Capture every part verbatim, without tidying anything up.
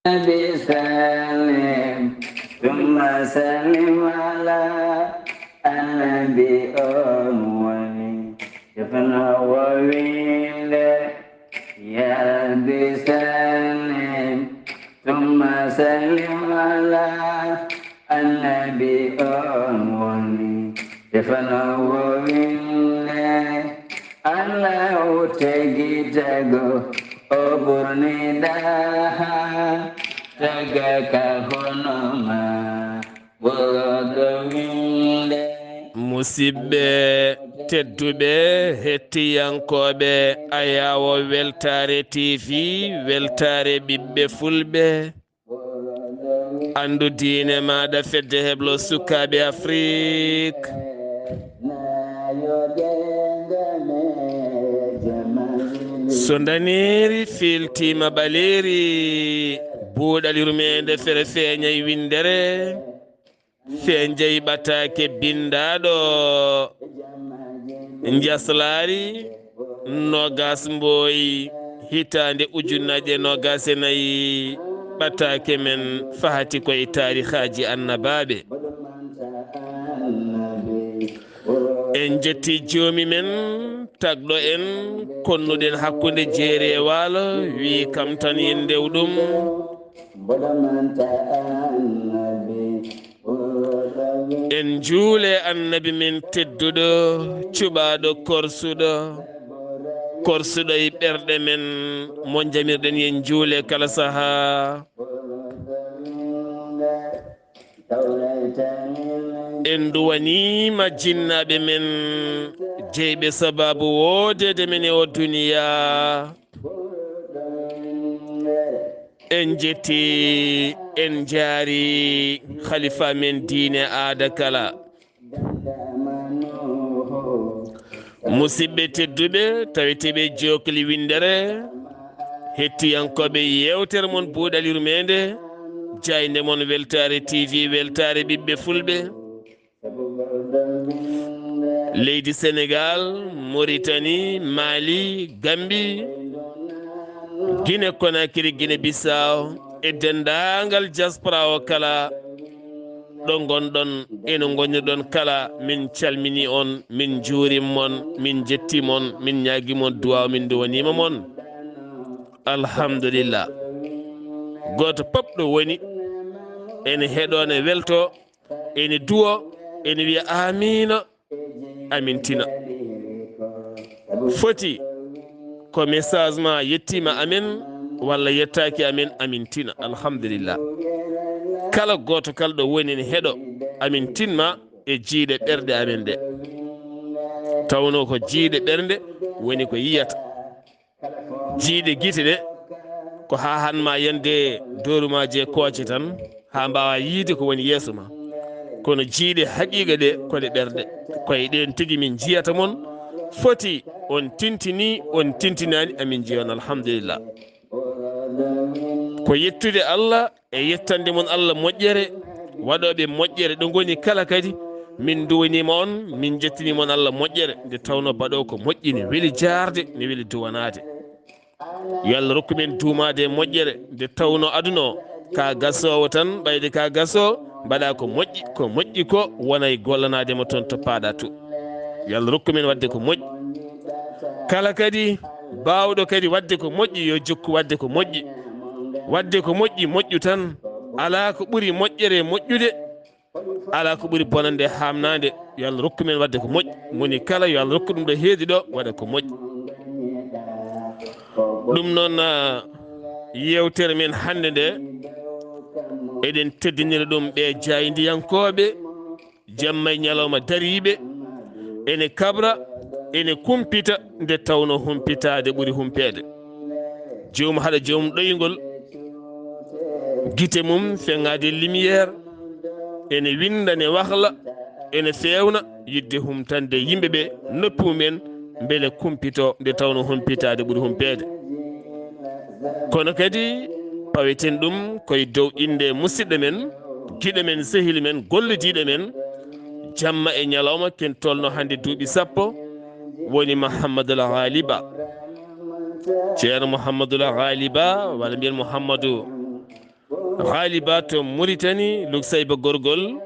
Nabi sallim, tumma sallim ala annabi on woni. Defno wo winde, ya Rabbi sallim, tumma sallim ala annabi on woni. Defno wo winde, Allahu tagi tago, o ɓurni ɗaha, taga ka hono ma, ɓurɗo winde. Musidɓe tedduɓe, hettiyankooɓe Ayaawo Weltaare T V, Weltaare ɓiɓɓe Fulɓe. Anndu diine maaɗa, fedde heblo sukaaɓe Afrik. So ndaneeri fiiltiima ɓaleeri, buuɗal yurmeende fere feeñay winndere. Fenjey ɓataake binndaaɗo njaslaari noogas mbooy hitaande ujunnaaje noogas e nayi. Ɓataake men fahati koye taarihaaji annabaaɓe. En njetti joomi men tagɗo en, konnuɗen hakkunde jeeri e waalo, wii kam tan yen ndew ɗum. En njuule annabi men tedduɗo, cuɓaaɗo korsuɗo, korsuɗo e ɓerɗe men, mo njamirɗen yen njuule kala sahaa. En duwaniima jinnaaɓe men, jeyɓe sabaabu woodeede men e o duniyaa. En njetti, en njaari khalifa men diine aada kala. Musidɓe tedduɓe, taweteeɓe jookli winndere, hettiyankooɓe yeewtere mon Buuɗal Yurmeende, jaaynde mon Weltaare T V, Weltaare ɓiɓɓe Fulɓe. Leydi Senegaal, Moritani, Mali, Gambi, Gine Konakiri, Gine Bisaaw e denndaangal diaspora o kala, ɗo ngonɗon e no ngonirɗon kala, min calminii on, min njuuriima on, min njettiima on, min ñaagiima on duwaaw, min nduwaniima mon. Alhamdulillah. Gooto pop ɗo woni ene heɗoo, ne weltoo, ene duwoo, ene wiya amiina, amin tina. Foti ko message ma yettiima amen walla yettaaki amen, amin tina. Alhamdulillah. Kala gooto kala ɗo woni ne heɗoo, amin tinma e jiiɗe ɓerɗe amen ɗe. Tawnoo ko jiiɗe ɓernde woni ko yiyata. Jiiɗe gite ɗe, ko haa han ma yande dooru ma je kooce tan, haa mbaawa yiide ko woni yeeso ma. Kono jiiɗe haqiiqa ɗe, ko ɗe ɓerɗe. Ko e ɗeen tigi min njiyata mon, foti on tintini, on tintinaani, amin njiya on, alhamdulillah. Ko yettude Allah e yettande mon Allah moƴƴere, waɗooɓe moƴƴere ɗo ngoni kala kadi, min nduwaniima on, min njettiniima on Allah moƴƴere, nde tawnoo baɗoowo ko moƴƴi, ne weli jaarde, ne weli duwanaade. Yo Allah rokku men duumaade e moƴƴere, nde tawnoo aduna o, ka gasoowo tan, ɓayde ka gasoowo, mbaɗa ko moƴƴi, ko moƴƴi ko wona e gollanaade mo toon to paaɗa to. Yo Allah rokku men waɗde ko moƴƴi. Kala kadi baawɗo kadi waɗde ko moƴƴi, yo jokku waɗde ko moƴƴi. Waɗde ko moƴƴi, moƴƴu tan. Alaa ko ɓuri moƴƴere e moƴƴude, alaa ko ɓuri bonande e haamnaade. Yo Allah rokku men waɗde ko moƴƴi. Moni kala, yo Allah rokku ɗum ɗo heedi ɗo, waɗa ko moƴƴi. Ɗum noon, ah, yeewtere men hannde nde, eɗen teddinira ɗum ɓe jaayndiyankooɓe. Jamma e ñalawma dariiɓe, ene kabra, ene kumpita, nde tawnoo humpitaade ɓuri humpeede. Joom haɗa joom ɗoyngol, gite mum feŋaade lumière, ene winnda, ne wahla, ene feewna, yiɗde humtande yimɓe ɓe, noppi mum en, mbele kumpito, nde tawnoo humpitaade ɓuri humpeede. Kono kadi paweten ɗum koye dow innde musidɗo men, giɗo men, sehil men, gollidiiɗo men, jamma e ñalawma, ken tolno hannde duuɓi sappo, woni Muhammadul Ghaliba. Ceerno Muhammadul Ghaliba, walla mbiyen Muhammadu Haali Ba to Muritani, Luksayba Gorgol,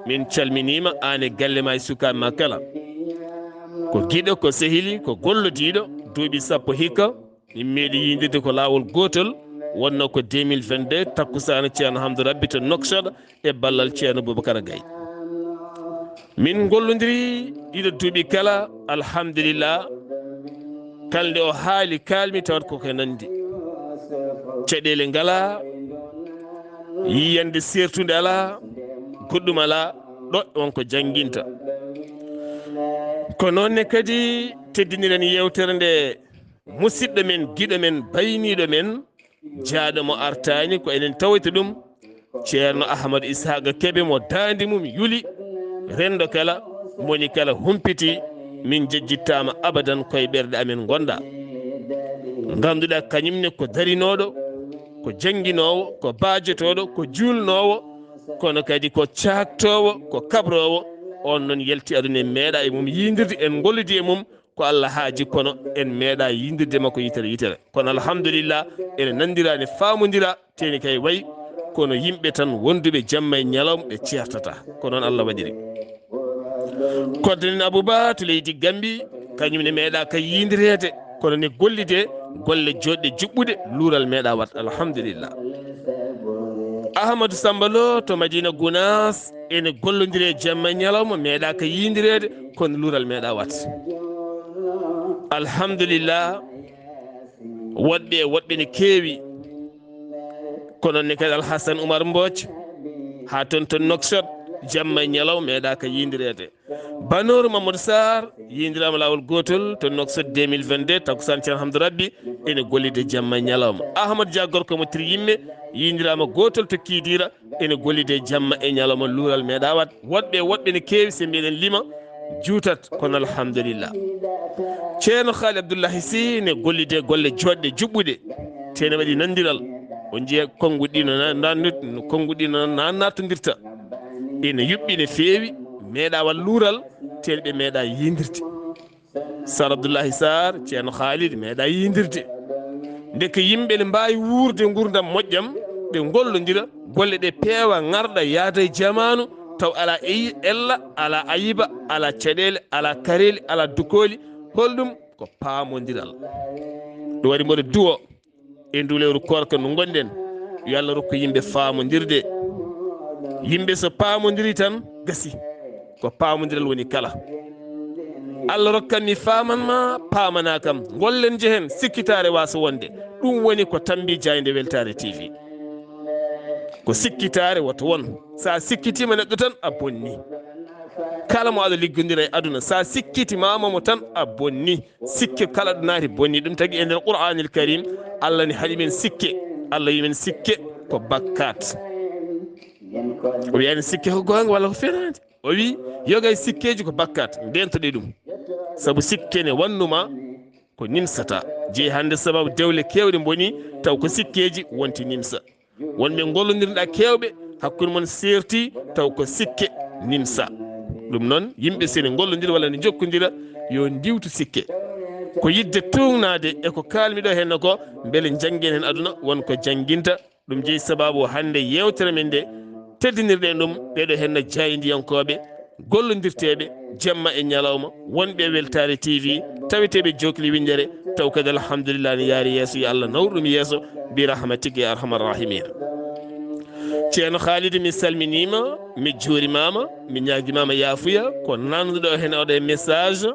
min calminiima, aan e galle ma e sukaaɓe ma kala. Ko giɗo, ko sehili, ko gollodiiɗo, duuɓi sappo hikka, min meeɗi yiidirde ko laawol gootol, wonno ko deux mille vingt-deux, takkusaana Ceerno Hamdou Rabbi to Nouakchott e ballal Ceerno Boubacar Gaye. Min ngollondiri ɗiɗo duuɓi kala, alhamdulillah. Kala nde o haali, kaalmi tawat koko nanndi. Caɗeele ngala, yiyannde sertunde ala, goɗɗum ala, ɗo won ko jannginta. Ko noon ne kadi teddiniren yeewtere nde musidɗo men, giɗo men, bayniiɗo men, jaaɗo mo artaani, ko enen tawoyta ɗum, Ceerno Ahmadu Isaaqa Kebe mo daande mum yuli, renndo kala, moni kala humpiti, min jejjittaama abadan, koye ɓerɗe amen ngonɗa. Ngannduɗaa kañum ne ko darinooɗo, ko jannginoowo, ko baajotooɗo, ko juulnoowo, kono kadi ko caaktoowo, ko kabroowo. On noon yalti aduna, en meeɗa e mum yiidirde, en ngollidi e mum, ko Allah haaji, kono en meeɗa yiidirde makko yitere yitere. Kono alhamdulillah, ene nanndira, ne faamondira, teeni kay way kono yimɓe tan wonduɓe jamma e ñalawma ɓe ceertata. Ko noon Allah waɗiri. Koddanin Abou Ba to leydi Gambi, kañum ne meeɗa ka yiidireede, kono ne gollide golle joɗɗe juɓɓuɗe, luural meeɗa wat. Alhamdulillah. Ahmadou Samba Lo to Madina Gounass, ene gollondire jamma e ñalawma, meeɗa ka yiidireede, kono luural meeɗa wat. Alhamdulillah, woɗɓe e woɗɓe ne keewi, kono ne kadi Alhasan Oumar Mbodj, haa toon to Nouakchott, jamma e ñalawma meeɗa ka yiidireede. Banooru Mamadou Sarr, yiidiraama laawol gootol to Nouakchott deux mille vingt-deux, takkusaan Ceerno Hamdou Rabbi, ene gollide jamma e ñalawma. Ahmad Dia, gorko mo Tiri Yimme, yiidiraama gootol to Kidira, ene gollide jamma e ñalawma, luural meeɗa wat. Woɗɓe e woɗɓe ne keewi, so mbiɗen lima, juutat, kono alhamdulillah. Ceerno Haali Abdoullahi Sy ne gollide golle joɗɗe juɓɓuɗe, tene waɗi nanndiral. On njiya konnguɗi no na-, na-, no konnguɗi no na-, nattondirta. Ene yuɓɓi, ne feewi, meeɗa wat luural, tene ɓe meeɗa yiidirde. Sar Abdoullahi Sarr, Ceerno Khalid, meeɗa yiidirde. Ndeke yimɓe ne mbaawi wuurde nguurndam moƴƴam, ɓe ngollondira, golle ɗe peewa, ŋarɗa, yaada e jamaanu, taw alaa eyi-, ella, alaa ayiba, alaa caɗeele, alaa kareeli, alaa dukooli. Holɗum? Ko paamondiral. Ɗum waɗi mboɗo duwo e ndu lewru koorka ndu ngonɗen, yo Allah rokku yimɓe faamondirde. Yimɓe so paamondiri tan, gasi. Ko paamondiral woni kala. Allah rokkan mi, faaman ma, paamana kam. Ngollen, njehen, sikkitaare waasa wonde. Ɗum woni ko tambi jaaynde Weltaare T V. Ko sikkitaare woto won. So a sikkitiima neɗɗo tan, a bonni. Kala mo aɗa liggondira e aduna, so a sikkitimaama mo tan, a bonni. Sikke kala ɗo naati bonni. Ɗum tagi e nder Qur'aanil Karim, Allah ne haɗi men sikke. Allah wi men sikke ko bakkat. O wiyani sikke ko goonga walla ko fenaande. O wi, yoga e sikkeeji ko bakkat. Ndentoɗe ɗum. Sabu sikke ne wannuma ko nimsata. Jeyi hannde sababu dewle keewɗe mboni taw ko sikkeeji wonti nimsa. Wonɓe ngollondirɗa keewɓe, hakkunde mon seerti, taw ko sikke nimsa. Ɗum noon, yimɓe, so ne ngollondira walla ne njokkondira, yo ndiwtu sikke. Ko yidde tuugnaade e ko kaalmi ɗo henna ko, mbele njanngen heen aduna, won ko jannginta. Ɗum jeyi sababu hannde yeewtere men nde, teddinirɗen ɗum ɓeeɗo henna jaayndiyankooɓe, gollondirteeɓe jamma e ñalawma, wonɓe e Weltaare T V, taweteeɓe Jookli Winndere, taw kadi alhamdulillah ne yaari yeeso, yo Allah nawru ɗum yeeso, bi rahmatika ya arhamar rahimin. Ceerno Khalid, mi salminiima, mi juurimaama, mi ñaagimaama yaafuya, ko nannuɗo heen oɗo e message,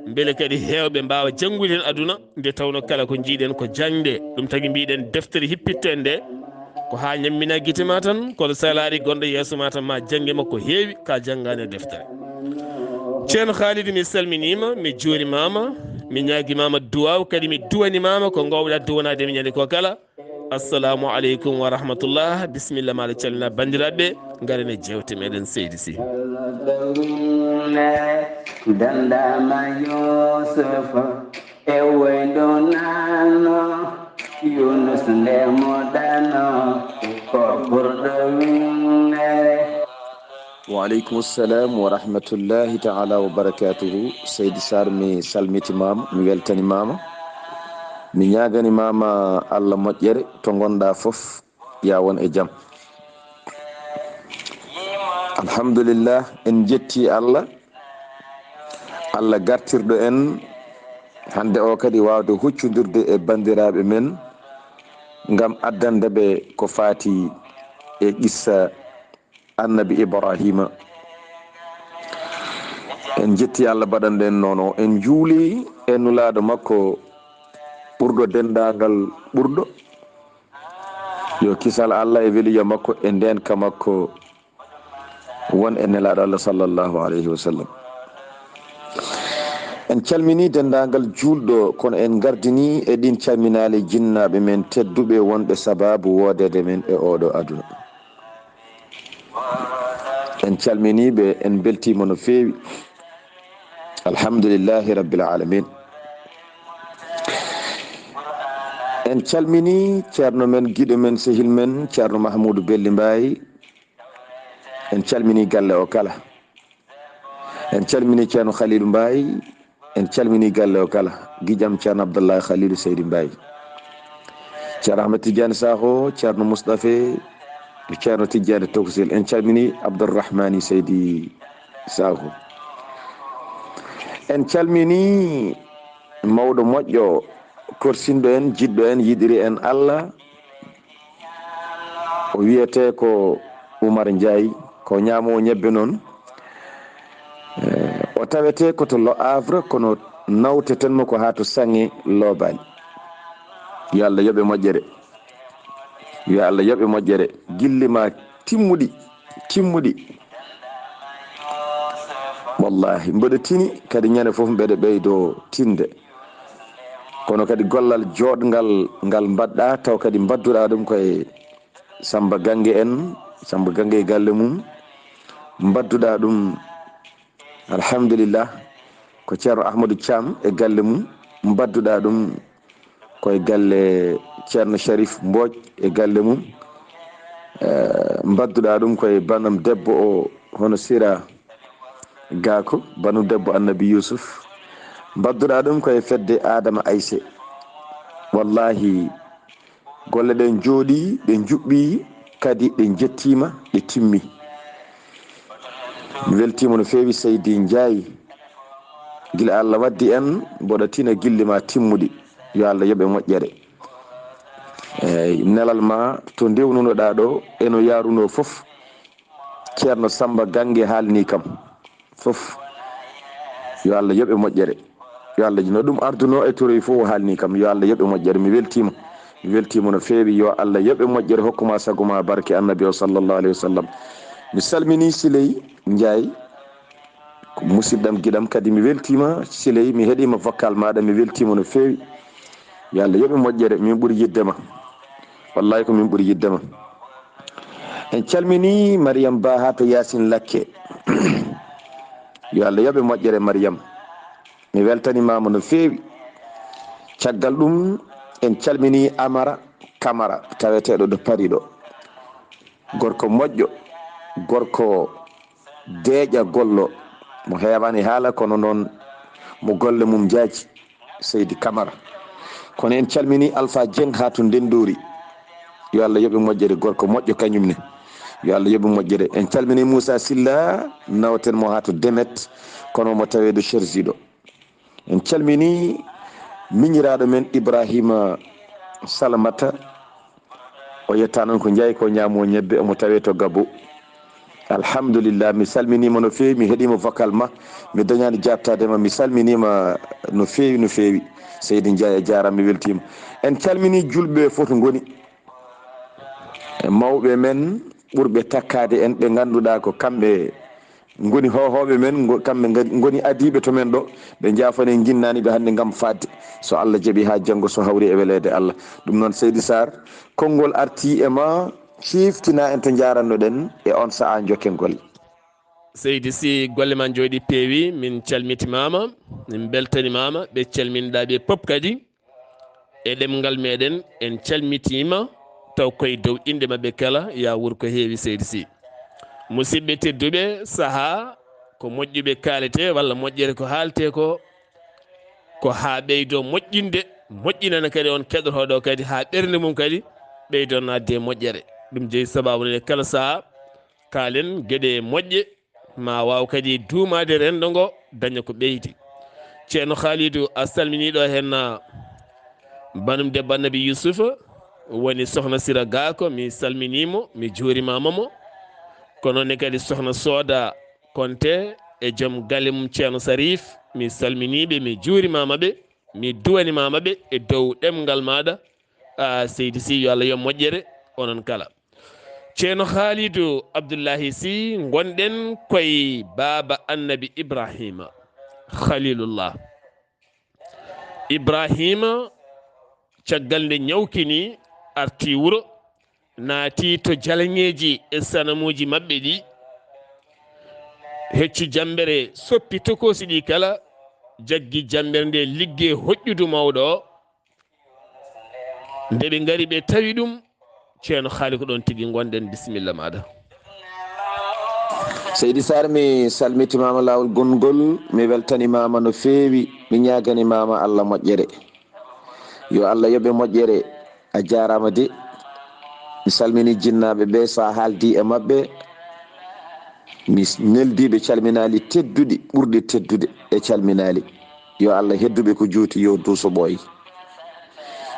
mbele kadi heewɓe mbaawa janngude heen aduna, nde tawno kala ko njiiɗen ko jaŋde. Ɗum tagi mbiɗen deftere hippitte nde, ko haa ñammina gite ma tan, kono so a laari gonɗo yeeso ma tan ma jannge makko heewi, ka janngaani e deftere. Ceerno Khalid, mi salminiima, mi juurimaama, mi ñaagimaama duwaaw, kadi mi duwanimaama ko ngoowɗa duwanaade mi ñande ko kala. Assalamu aleykum wa rahmatullah. Bisimilla, maaɗa calmina banndiraaɓe, ngaren e jeewte meɗen seydi si. Dandama Yusufa e waydo nano, Yunus nde mo dano, ko ɓurɗo winnere. Wa aleykum salam wa rahmatullahi taala wa barakatuhu. Seydi Sarr, mi salmitimaama, mi weltanimaama. Mi ñaaganimaama Allah moƴƴere to ngonɗa fof. Yaa won e jam. Alhamdulillah, en njetti Allah. Allah gartirɗo en hannde o kadi waawde huccondirde e banndiraaɓe men ngam addande ɓe ko faati e qissa Annabi Ibrahima. En njetti Allah baɗanɗo en noon o. En njuuli e Nulaaɗo makko ɓurɗo denndaangal ɓurɗo. Yo kisal Allah e weliya makko e ndeenka makko won e Nelaaɗo Allah sallallahu alayhi wa sallam. En calmini denndaangal juulɗo, kono en ngardini e ɗin calminaali jinnaaɓe men tedduɓe wonɓe sabaabu woodeede men e ooɗo aduna. En calmini ɓe, en mbeltiima no feewi. Alhamdulillahi Rabbil Alamin. En calmini ceerno men, giɗo men, sehil men, ceerno Mahmoudou Belli Mbaye. En calmini galle o kala. En calmini ceerno Khalilou Mbaye. En calmini galle o kala. Giƴam ceerno Abdoulaye Khalilou Seydi Mbaye. Ceerno Ahmed Tidiane Sakho, ceerno Moustapha, ceerno Tidiane Tokosel. En calmini Abdourahmani Seydi Sakho. En calmini mawɗo moƴƴo, korsinɗo en, jiɗɗo en, yiɗiri en Allah. O wiyetee ko Oumar Ndiaye, ko ñaamoowo ñebbe noon. Eh, o tawetee ko to Le Havre, kono nawteten mo ko haa to Saŋe Loobaali. Yo Allah yoɓe moƴƴere. Yo Allah yoɓe moƴƴere. Gilli ma timmuɗi, timmuɗi. Wallahi, mboɗo tini kadi ñande fof mbeɗa ɓeydo tinde. Kono kadi gollal jooɗngal ngal mbaɗɗa, taw kadi mbadduɗa ɗum koye Samba Gange en, Samba Gange e galle mum. Mbadduɗa ɗum, alhamdulillah, ko ceerno Ahmadou Thiam e galle mum. Mbadduɗa ɗum koye galle ceerno Sharif Mbodj e galle mum. Eh, mbadduɗa ɗum koye banam debbo o, hono Sira Gako, banam debbo Annabi Yusuf. Mbadduɗa ɗum koye fedde Adama Ayse. Wallahi, golle ɗen jooɗi, ɗe njuɓɓi, kadi ɗe njettiima, ɗe timmi. Mi weltiima no feewi, Seydi Njaay. Gila Allah waddi en, mboɗo tina gilli ma timmuɗi. Yo Allah yoɓe moƴƴere. Eey, nelal ma to ndewnunoɗaa ɗo, e no yaarunoo fof, ceerno Samba Gange haalni kam fof. Yo Allah yoɓe moƴƴere. Yo Allah, no ɗum ardunoo e toroy fof, o haalni kam. Yo Allah yoɓe moƴƴere. Mi weltiima. Mi weltiima no feewi. Yo Allah yoɓe moƴƴere, hokku ma sago ma, barke Annabi o, sallallahu alayhi wa sallam. Mi salmini Siley Njaay, ko musidɗam, giɗam, kadi mi weltiima. Siley, mi heɗiima vocal maaɗa, mi weltiima no feewi. Yo Allah yoɓe moƴƴere, min ɓuri yiɗde ma. Wallahi ko min ɓuri yiɗde ma. En calmini Mariam Ba haa to Yaasin Lakke. Yo Allah yoɓe moƴƴere, Mariam. Mi weltanimaama no feewi. Caggal ɗum, en calmini Amara Kamara, taweteeɗo to Paris ɗo. Gorko moƴƴo, gorko deeƴa gollo, mo heewaani haala, kono noon mo golle mum njaaji, Seydi Kamara. Kono en calmini Alpha Dieng haa to Ndenndori. Yo Allah yoɓe moƴƴere, gorko moƴƴo kañum ne. Yo Allah yoɓe moƴƴere. En calmini Moussa Silla, nawaten mo haa to Demet, kono mo taweeɗo Chersiɗo. En calmini miñiraaɗo men Ibrahima Salamata. O yetta noon ko Njaay ko ñaamo ñebbe, omo tawe to Gabo. Alhamdulillah, mi salminiima no feewi, mi heɗiima vocal ma, mi dañaani jaabtaade ma, mi salminiima no feewi, no feewi. Seydi Njaay, a jaaraama, mi weltiima. En calmini julɓe fof to ngoni. E mawɓe men ɓurɓe takkaade en, ɓe ngannduɗaa ko kamɓe ngoni hoohooɓe men, ngo-, kamɓe ngari, ngoni adiiɓe to men ɗo, ɓe njaafani en, njinnani ɓe hannde ngam fadde. So Allah jaɓi haa janngo, so hawri e weleede Allah. Ɗum noon, Seydi Sarr, konngol arti e ma, ciftina en to njaarannoɗen e on sa'a, njokken golle. Seydi, si golle ma njooɗi peewi, min calmitimaama, min mbeltanimaama, ɓe calminɗaa ɓe pop kadi. E ɗemngal meɗen, en calmitiima, taw koye dow innde maɓɓe kala, yaa wuur ko heewi, Seydi Sy. Musidɓe tedduɓe, sahaa ko moƴƴuɓe kaaletee walla moƴƴere ko haaltee ko, ko haa ɓeydoo moƴƴinde, moƴƴinana kadi on keɗotooɗo kadi, haa ɓernde mum kadi ɓeydoo naatde e moƴƴere. Ɗum jeyi sabaabu nde kala sahaa kaalen geɗe moƴƴe, ma waaw kadi duumaade renndo ngo, daña ko ɓeydi. Ceerno Khalidou, a salminii ɗo heen, ah, banum debbo Annabi Yusufa, woni Sohna Sira Gako, mi salminii mo, mi juurimaama mo. Ko noon ne kadi Sohna Sooda Konte e joom galle mum Ceerno Sarif, mi salminii ɓe, mi juurimaama ɓe, mi duwanimaama ɓe e dow ɗemngal maaɗa. Ah, seydi Sy, yo Allah yoɓ moƴƴere, onon kala. Ceerno Khalidou Abdoulahi Sy, ngonɗen koye baaba Annabi Ibrahima, Khalilullah. Ibrahima, caggal nde ñawkini, arti wuro, naati to jalaŋeeji e sanamuuji maɓɓe ɗi, hecci jammbere, soppi tokoosi ɗi kala, jaggi jammbere nde, ligge hoƴƴudu mawɗo o. Nde ɓe ngari, ɓe tawi ɗum, Ceerno Khalidou, ko ɗoon tigi ngonɗen. Bisimilla maaɗa. Seydi Sarr, mi salmitimaama laawol gonngol, mi weltanimaama no feewi, mi ñaagani maama Allah moƴƴere. Yo Allah yoɓe moƴƴere. A jaaraama de. Mi salmini jinnaaɓe ɓe, so a haaldi e maɓɓe, mi s-, neldi ɓe calminaali tedduɗi, ɓurɗi teddude e calminaali. Yo Allah hedduɓe ko juuti, yo duuso ɓooyi.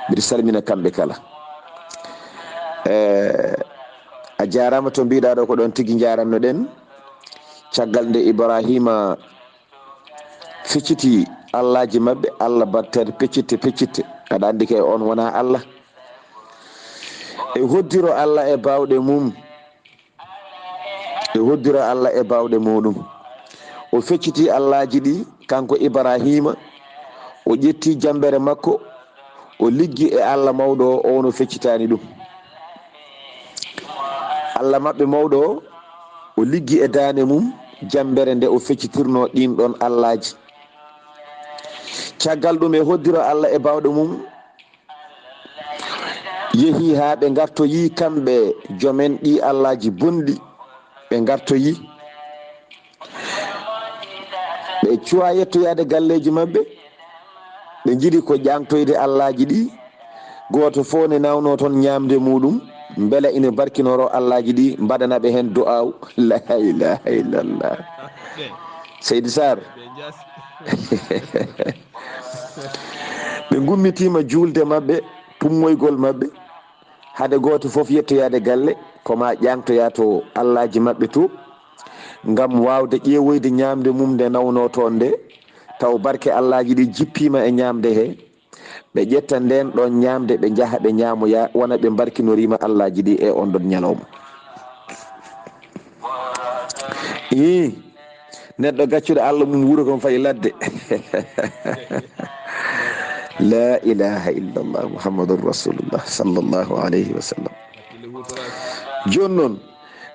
Mbiɗa salmina kamɓe kala. Eh, a jaaraama to mbiɗa ɗo, ko ɗoon tigi njaaranno ɗen. Caggal nde Ibrahima fecciti allaaji maɓɓe, Allah battere peccitte, peccitte. Aɗa anndi kay on wonaa Allah. E hoddiro Allah e baawɗe mum. E hoddiro Allah e baawɗe muɗum. O fecciti allaaji ɗi, kanko Ibrahima. O ƴetti jammbere makko, o liggi e Allah mawɗo o, o no feccitani ɗum. Allah maɓɓe mawɗo o, o liggi e daande mum jammbere nde o feccitirno ɗin ɗon allaaji. Caggal ɗum, e hoddiro Allah e baawɗe mum, yehi haa ɓe ngartoyi kamɓe joomen ɗi allaaji bonɗi, ɓe ngartoyi. Ɓe cuwa yettoyaade galleeji maɓɓe, ɓe njiɗi ko ƴaŋtoyde allaaji ɗi. Gooto fof ne nawno toon ñaamde muɗum, mbela ina barkinoro allaaji ɗi, mbaɗana ɓe heen du'aaw. La ilaha illallah. Seydi Sarr. Ɓe ngummitiima juulde maɓɓe, pummoygol maɓɓe. Hade gooto fof yettoyaade galle, ko ma ƴaŋtoya to allaaji maɓɓe to, ngam waawde ƴeewoyde ñaamde mum nde nawno toon nde, taw barke allaaji ɗi jippiima e ñaamde he. Ɓe ƴetta ndeen ɗoon ñaamde, ɓe njaha ɓe ñaamoya, wona ɓe mbarkinoriima allaaji ɗi e on ɗon ñalawma. Ii, neɗɗo gaccuɗo Allah mum wuro kon fayi ladde. La ilaha illallah Muhammadur Rasulullah sallallahu alayhi wa sallam. Jooni noon,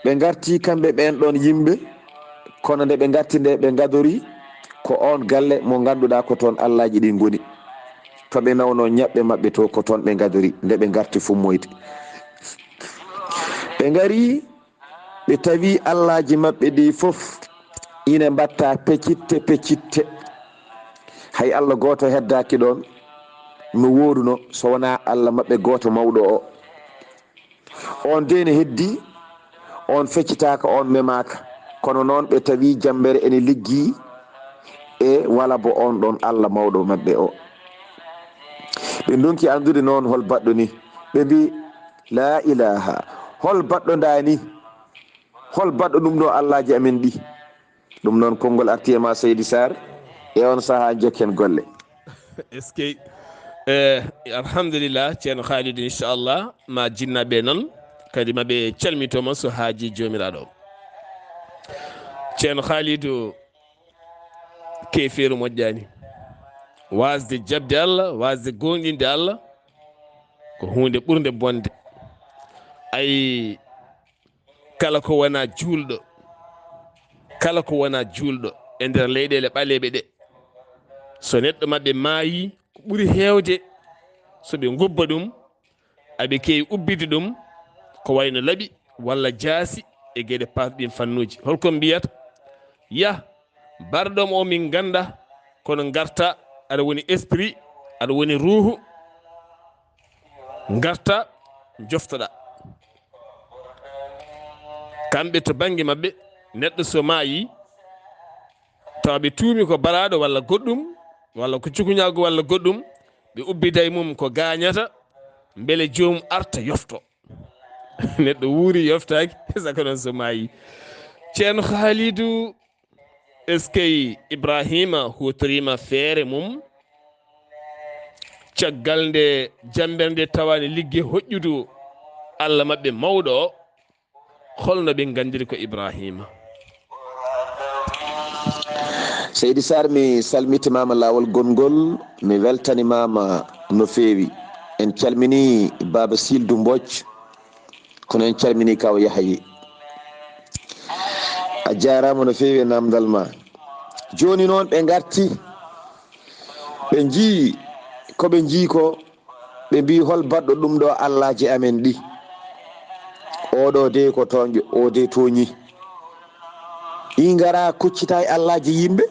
ɓe ngarti kamɓe ɓeen ɗoon yimɓe, kono nde ɓe ngarti nde, ɓe ngadori ko oon galle mo ngannduɗaa ko toon allaaji ɗi ngoni. To ɓe nawno ñaɓɓe maɓɓe to, ko toon ɓe ngadori nde ɓe ngarti fummoyde. Ɓe ngari, ɓe tawi allaaji maɓɓe ɗi fof ine mbatta pecitte pecitte. Hay Allah gooto heddaaki ɗoon no wooduno, so wonaa Allah maɓɓe gooto mawɗo o. On de ne heddi, on feccitaaka, on memaaka. Kono noon ɓe tawi jammbere ene liggi e wala bo on ɗon Allah mawɗo maɓɓe o. Ɓe ndonki anndude noon hol baɗɗo ni. Ɓe mbi, "La ilaha, hol baɗɗo ndaa ni? Hol baɗɗo ɗum ɗo allaaji amen ɗi?" Ɗum noon, konngol arti e ma, Seydi Sarr, e on sahaa jokken golle. Est-ce que, eh, alhamdulillah, Ceerno Khalidou, inchallah, ma jinnaaɓe noon, kadi ma ɓe calmitooma so haaji Joomiraaɗo. Ceerno Khalidou, keefeeru moƴƴaani. Waasde jaɓde Allah, waasde goonɗinde Allah, ko huunde ɓurnde bonde. Ay, kala ko wonaa juulɗo, kala ko wonaa juulɗo e nder leyɗeele ɓaleeɓe ɗe, so neɗɗo maɓɓe maayii, ko ɓuri heewde so ɓe ngubba ɗum, aɓe keewi ubbide ɗum, ko wayno laɓi walla jaasi e geɗe paat ɗin fannuuji. Holko mbiyata? Yah, barɗo mo o min ngannda, kono ngarta, aɗa woni esprit, aɗa woni ruuhu, ngarta, njoftoɗa. Kamɓe to bannge maɓɓe, neɗɗo so maayi, tawa ɓe tuumi ko baraaɗo walla goɗɗum, walla ko cukuñaagu walla goɗɗum, ɓe ubbida e mum ko gaañata, mbele joomum arta yofto. Neɗɗo wuuri yoftaaki, saka noon so maayi. Ceerno Haalidu, eskey Ibraahiima huutoriima feere mum, caggal nde jammbere nde tawaani ligge hoƴƴudu Alla maɓɓe mawɗo o, holno ɓe nganndiri ko Ibraahiima? Seydi Sarr, mi salmitimaama laawol gonngol, mi weltanimaama no feewi. En calminii Baaba Sildu Mbooc, kono en calminii Kaaw Yahayi. A jaaraama no feewi e naamndal ma. Jooni noon ɓe ngarti, ɓe njii ko ɓe njii ko, ɓe mbii, "Hol baɗɗo ɗum ɗo allaaji amen ɗi? Oo ɗo dey ko tooñɗo, oo dey tooñii." Ɗi ngara kuccita e allaaji yimɓe,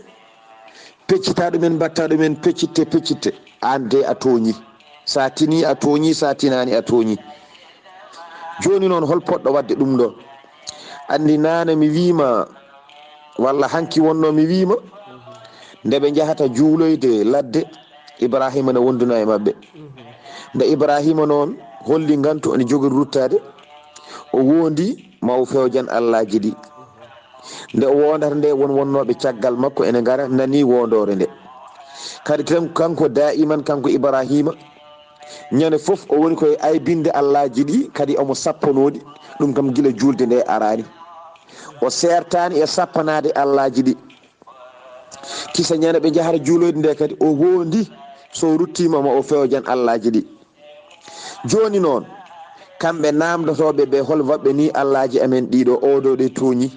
peccita ɗumen, mbatta ɗumen peccitte, peccitte. Aan dey a tooñii. So a tinii a tooñii, so a tinaani a tooñii. Jooni noon, hol poɗɗo waɗde ɗum ɗo? Anndi naane mi wiima, walla hanki wonno mi wiima, nde ɓe njahata juuloyde ladde, Ibraahiima ne wonduna e maɓɓe. Nde Ibraahiima noon holli ngantu ene jogori ruttaade, o woondi ma o fewjan allaaji ɗi. Nde o woondata nde, won wonnooɓe caggal makko ene ngara, nanii woondoore nde. Kadi tan, kanko daa'iman, kanko Ibraahiima, ñande fof o woni koye aybinde allaaji ɗi, kadi omo sappanoo ɗi, ɗum kam gila juulde nde araani. O seertaani e sappanaade allaaji ɗi. Kisa ñande ɓe njahata juuloyde nde kadi, o woondi so ruttiima ma o fewjan allaaji ɗi. Jooni noon, kamɓe naamndotooɓe ɓe, hol waɗɓe nii allaaji amen ɗiɗo, oo ɗo ɗe tooñii?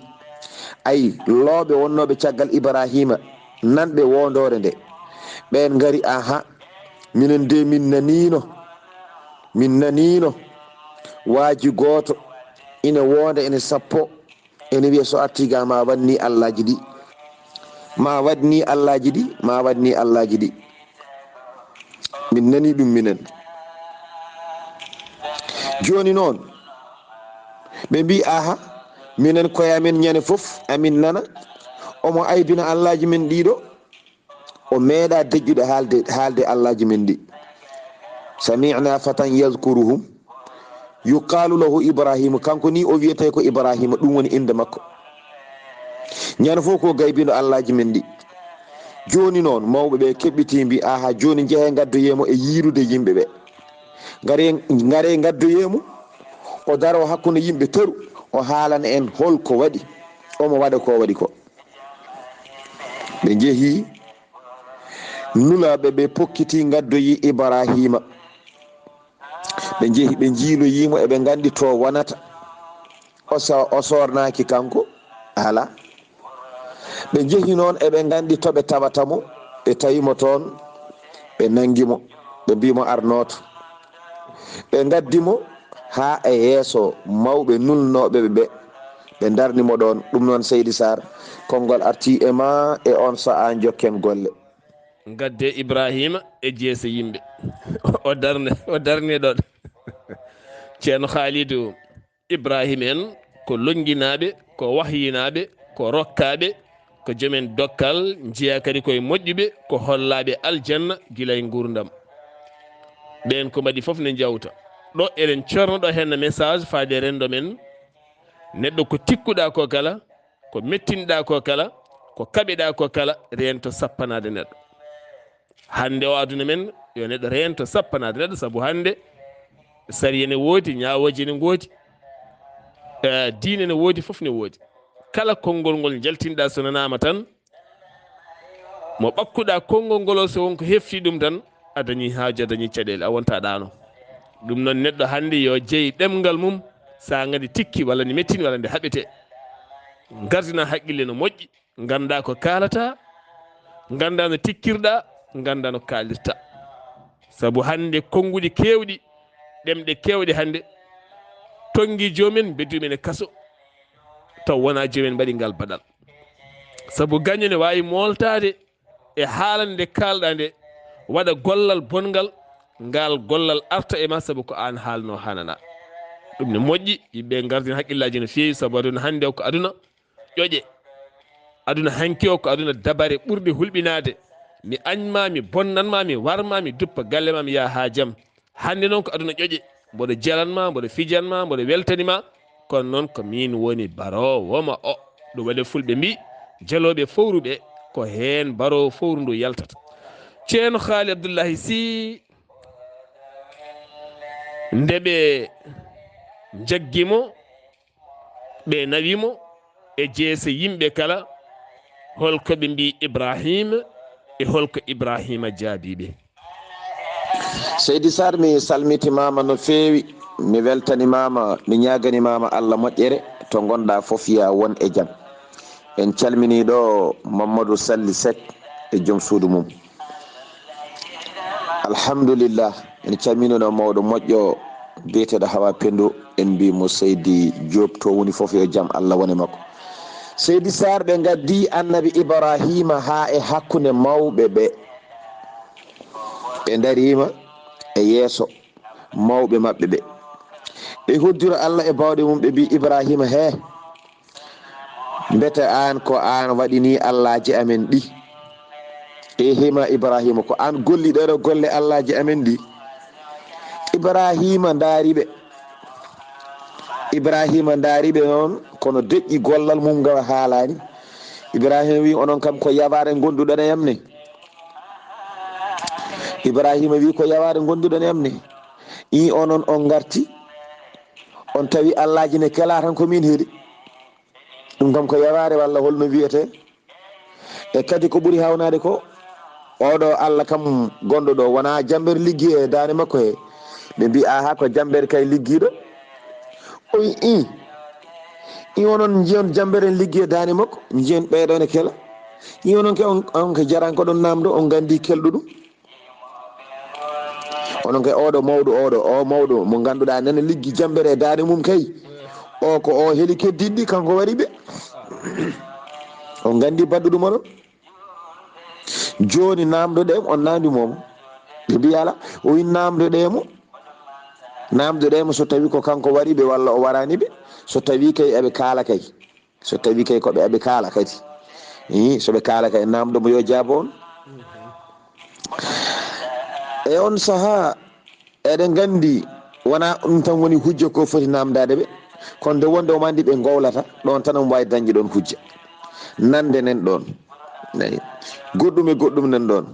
Ay, looɓe wonnooɓe caggal Ibraahiima, nanɓe woondoore nde, ɓeen ngari, aha, minen de min naniino, min naniino waaji gooto ina woonda ene sappo, ene wiya so artii ga ma waɗ nii allaaji ɗi, ma waɗ nii allaaji ɗi, ma waɗ nii allaaji ɗi. Min nanii ɗum minen. Jooni noon, ɓe mbii, aha, minen koye amen ñande fof, amin nana, omo aybina allaaji men ɗiɗo, o meeɗa deƴƴude haalde, haalde allaaji men ɗi. Sami'na fatan yazkuruhum yuqalu lahu Ibrahima, kanko ni o wiyetee ko Ibrahima, ɗum woni innde makko. Ñande fof ko gaybino allaaji men ɗi. Jooni noon, mawɓe ɓe keɓɓitii mbii, aha, jooni njehee ngaddoyee mo e yiirude yimɓe ɓe. Ngaree, ngaree ngaddoyee mo, o daroo hakkunde yimɓe teru, o haalana en hol ko waɗi, omo waɗa ko waɗi ko. Ɓe njehi, nulaaɓe ɓe pokkitii ngaddoyii Ibraahiima. Ɓe njehi, ɓe njiiloyii mo, eɓe nganndi to wonata. O so-, o soornaaki kanko, alaa. Ɓe njehi noon, eɓe nganndi to ɓe tawata mo, ɓe tawi mo toon, ɓe nanngi mo, ɓe mbii mo ar nooto. Ɓe ngaddi mo haa e yeeso mawɓe nulnooɓe ɓe ɓe, ɓe ndarni mo ɗoon. Ɗum noon, Seydi Saar, konngol artii e maa e oon sahaa, njokken golle. Ngadde Ibraahiima e jeese yimɓe. O darne, o darne ɗoon. Ceerno Haalidu, Ibraahiima en ko lonnginaaɓe, ko wahyinaaɓe, ko rokkaaɓe, ko joomen dokkal, njiyaa kadi koye moƴƴuɓe, ko hollaaɓe aljanna gila e nguurndam. Ɓeen ko mbaɗi fof ne njawta. Ɗo eɗen corno ɗo heen message faade renndo men. Neɗɗo ko tikkuɗaa ko kala, ko mettinɗaa ko kala, ko kaɓeɗaa ko kala, reento sappanaade neɗɗo. Hannde o aduna men, yo neɗɗo reento sappanaade neɗɗo, sabu hannde sariya ne woodi, ñaawooje ne ngoodi, eh, diine ne woodi, fof ne woodi. Kala konngol ngol njaltinɗaa so nanaama tan, mo ɓakkuɗaa konngol ngol o, so won ko hefti ɗum tan, a dañii haaju, a dañii caɗeele, a wontaa ɗaano. Ɗum noon, neɗɗo hannde yo jeyi ɗemngal mum, so a nganndi tikki walla ne mettini walla nde haɓetee. Ngardinaa haqqille no moƴƴi, nganndaa ko kaalataa, nganndaa no tikkirɗaa, nganndaa no kaalirtaa. Sabu hannde konnguɗi keewɗi, ɗemɗe keewɗe hannde, tonngi joomen, mbeddu men e kaso, taw wonaa joomen mbaɗi ngal baɗal. Sabu gaño ne waawi mooltaade e haalande nde kaalɗaa nde, waɗa gollal bonngal, ngal gollal arta e ma, sabu ko aan haalnoo haananaa. Ɗum ne moƴƴi, yimɓe ngardin haqqillaaji no feewi, sabu aduna hannde o ko aduna ƴoƴe. Aduna hanki o ko aduna dabare ɓurɗe hulɓinaade. Mi añma, mi bonnanma, mi warma, mi duppa galle ma, mi yaha haa jam. Hannde noon ko aduna ƴoƴe. Mboɗo jelanma, mboɗo fijanma, mboɗo weltanima. Kono noon ko miin woni baroowo ma o. Ɗum waɗi fulɓe mbi, jalooɓe fowruɓe, ko heen baroowo fowru ndu yaltata. Ceerno Haali Abdullahi Sih, nde ɓe njaggi mo, ɓe nawi mo e jeese yimɓe kala, holko ɓe mbi Ibrahima e holko Ibrahima jaabi ɓe? Seydi Sarr, mi salmitimaama no feewi, mi weltanimaama, mi ñaaganimaama Allah moƴƴere, to ngonɗa fof ya won e jam. En calmini ɗo Mamadou Sally Seck e joom suudu mum. Alhamdulillah, en calmini ɗo mawɗo moƴƴo biyeteeɗo Hawa Pendo, en mbi mo Seydi Diop to woni fof yo jam Allah wone makko. Seydi Sarr, ɓe ngaddi Annabi Ibrahima haa e hakkunde mawɓe ɓe. Ɓe ndariima e yeeso mawɓe maɓɓe ɓe. Ɓe hoddiro Allah e bawɗe mum, ɓe mbi Ibrahima, he, mbete aan ko aan waɗini allaaji amen ɗi? Eehima Ibrahima, ko aan golli ɗeɗo golle allaaji amen ɗi? Ibrahima ndaari ɓe. Ibrahima ndaari ɓe noon, kono deƴƴi gollal mum ngal haalaani. Ibrahima wi, onon kam ko yabaare ngonduɗon e am ne? Ibrahima wi, ko yabaare ngonduɗon e am ne? Ii, onon on ngarti, on tawi allaaji ne kela tan ko min heɗi. Ɗum kam ko yabaare walla holno wiyetee? E kadi ko ɓuri hawnaade ko, oɗo Allah kam gonɗo ɗo, wonaa jammbere liggi e daande makko he. Ɓe mbi, aha, ko jammbere kay liggiiɗo. O wi, ii, ii, onon njiyon jammbere liggi e daande makko, njiyon ɓeeɗo ne kela. Ii, onon ke on, on ke jaran ko ɗon naamdo, on nganndi kelɗo ɗum. Onon kay oɗo mawɗo, oɗo, o mawɗo mo ngannduɗaa nana liggi jammbere e daande mum kay. O ko o heli keddiɗɗi, kanko wari ɓe. On nganndi badduɗo mo ɗon. Jooni naamdoɗee mo, on naamndi mo. Ɓe mbi ala, o wi naamdoɗee mo. Naamdoɗee mo so tawi ko kanko wari ɓe walla o waraani ɓe. So tawi kay eɓe kaala kay. So tawi kay ko ɓe aɓe kaala kadi. Ii, so ɓe kaala kay, naamdo mo yo jaabo on. E on sahaa, eɗen nganndi, wonaa ɗum tan woni hujja ko foti naamndaade ɓe. Kono nde wonde omo anndi ɓe ngowlata, ɗoon tan omo waawi dañde ɗoon hujja. Nande nen ɗoon. Nayi. Goɗɗum e goɗɗum nen ɗoon.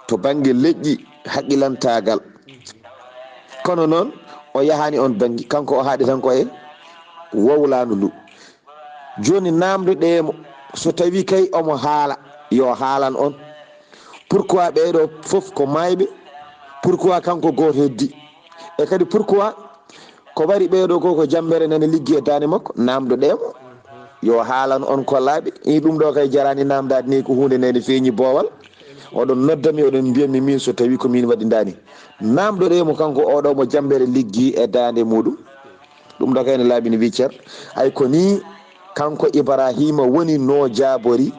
To bannge leƴƴi haqqilantaagal. Kono noon, o yahaani oon bannge, kanko o haaɗi tan ko e wowlaandu ndu. Jooni naamndoɗee mo, so tawii kay omo haala, yo haalan on. Pourquoi ɓeeɗo fof ko maayɓe? Pourquoi kanko gooto heddi? E kadi pourquoi ko wari ɓeeɗo ko, ko jammbere nana liggi e daande makko? Naamndoɗee mo, yo haalan on ko laaɓi. I ɗum ɗo kay jaraani naamndaade ni, ko huunde nde ne feeñi boowal. Oɗon nodda mi, oɗon mbiya mi min so tawii ko min waɗi ndaani. Naamndoɗee mo kanko oɗo mo jammbere liggi e daande muɗum. Ɗum ɗo kay ne laaɓi no wiccer. Ay ko ni kanko Ibrahima woni no jaabori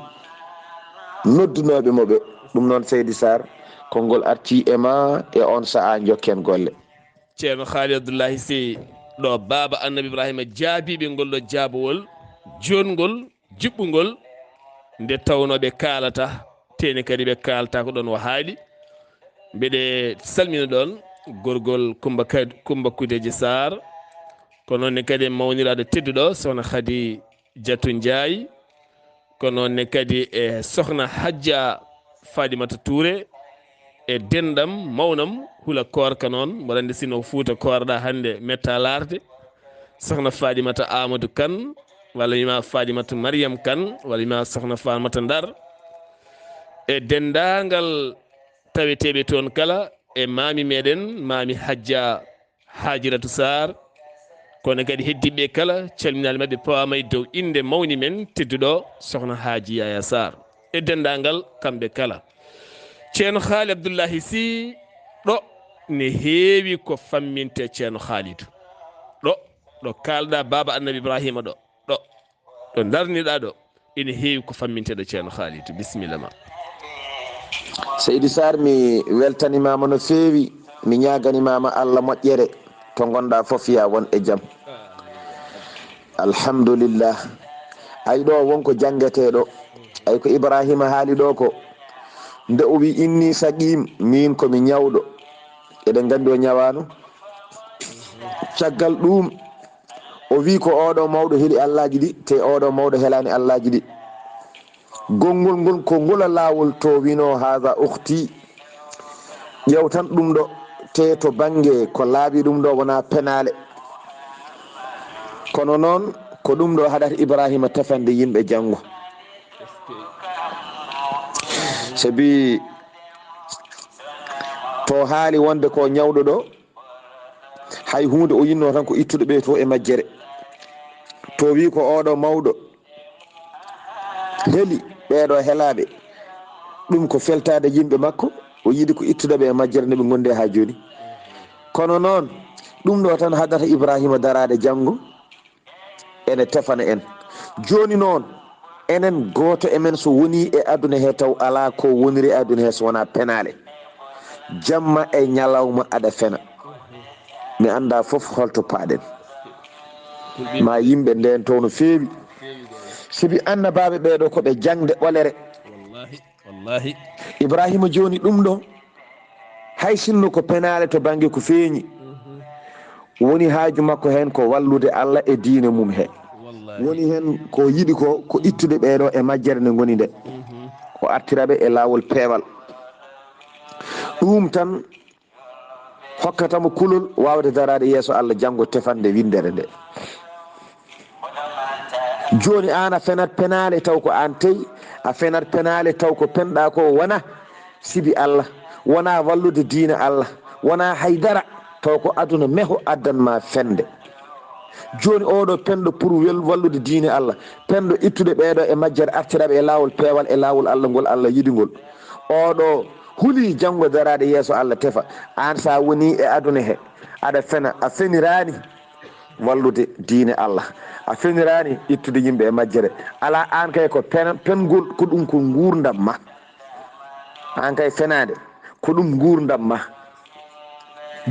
noddunooɓe mo ɓe. Ɗum noon Seydi Sarr, konngol arti e ma e on sa'a njokken golle. Ceerno Haali Abdullahi Sey, ɗo baaba Annabi Ibrahima jaabiɓe ngol ɗo jaabowol joɗngol, juɓɓungol, nde tawnoo ɓe kaalata, teeni kadi ɓe kaalata ko ɗoon o haaɗi. Mbeɗe salmina ɗoon gorgol Kumba Kad-, Kumba Kudeji Sarr, ko noon ne kadi e mawniraaɗo tedduɗo, Sohna Khady Diatou Ndiaye, ko noon ne kadi e Sohna Hajja Fadimata Touré, e denndam mawnam hula koorka noon, mboɗo anndi sinno ko Fuuta koorɗa hannde metta laarde, Sohna Fadimata Amadou Kane, walla wiyma Fadimata Mariam Kane, walla wiyma Sohna Fadimata Ndar, e denndaangal taweteeɓe toon kala, e maami meɗen, maami Hajja Hajiratu Sarr, kono kadi heddiiɓe kala, calminaali maɓɓe, pawaama e dow innde mawni men tedduɗo, Sohna Haaji Yaya Sarr, e denndaangal kamɓe kala. Ceerno Haali Abdullahi Sih, ɗo ne heewi ko famminte Ceerno Haalidu. Ɗo, ɗo kaalɗa Baaba Annabi Ibrahima ɗo, ɗo, ɗo darniɗa ɗo, ene heewi ko famminte ɗo Ceerno Haalidu. Bisimilla ma. Seydi Sarr, mi weltanimaama no feewi, mi ñaaganimaama Allah moƴƴere, to ngonɗa fof ya won e jam. Alhamdulillah. Ay ɗo wonko janngetee ɗo. Ay ko Ibrahima haali ɗo ko. Nde o wi inni saqim, min ko mi ñawɗo. Eɗen nganndi o ñawaano. Caggal ɗum, o wi ko oɗo mawɗo heli Allaaji ɗi, te oɗo mawɗo helaani Allaaji ɗi. Gonngol ngol ko ngola laawol to wino haza ukhti. Ƴeew tan ɗum ɗo, te to bannge ko laaɓi ɗum ɗo wona penaale. Kono noon ko ɗum ɗo haɗata Ibrahima tefande yimɓe janngo. Sabi to haali wonde ko ñawɗo ɗo, hay huunde o yinno tan ko ittude ɓe to e majjere. To wi ko oɗo mawɗo heli ɓeeɗo helaaɓe, ɗum ko feltaade yimɓe makko, o yiɗi ko ittude ɓe e majjere nde ɓe ngondi haa jooni. Kono noon, ɗum ɗo tan haɗata Ibrahima daraade janngo, ene tefana en. Jooni noon, enen gooto e men so woni e aduna he taw alaa ko woniri e aduna he so wonaa penaale. Jamma e ñalawma aɗa fena. Mi anndaa fof holto paaɗen. Ma yimɓe ndeen toon no feewi. Sabi annabaaɓe ɓeeɗo ko ɓe jaŋde ɓolere. Wallahi, wallahi. Ibrahima jooni ɗum ɗo, hay sinno ko penaale to bannge ko feeñi, woni haaju makko heen ko wallude Allah e diine mum he. Wallahi. Woni heen ko yiɗi ko, ko ittude ɓeeɗo e majjere nde ngoni nde. O artira ɓe e laawol peewal. Ɗum tan hokkata mo kulol waawde daraade yeeso Allah janngo tefande winndere nde. Jooni aan a fenat penaale taw ko aan tey, a fenat penaale taw ko penɗa ko wona sibi Allah, wona wallude diina Allah, wona haydara taw ko aduna meho addan ma fende. Jooni oɗo penɗo pour wel wallude diine Allah, penɗo ittude ɓeeɗo e majjere artiraɓe e laawol peewal e laawol Allah ngol Allah yiɗi ngol. Oɗo huli janngo daraade yeeso Allah tefa. Aan sa woni e aduna he, aɗa fena, a feniraani wallude diine Allah. A feniraani ittude yimɓe e majjere. Alaa aan kay ko pena-, pengol, ko ɗum ko nguurndam ma. Aan kay fenaande, ko ɗum nguurndam ma.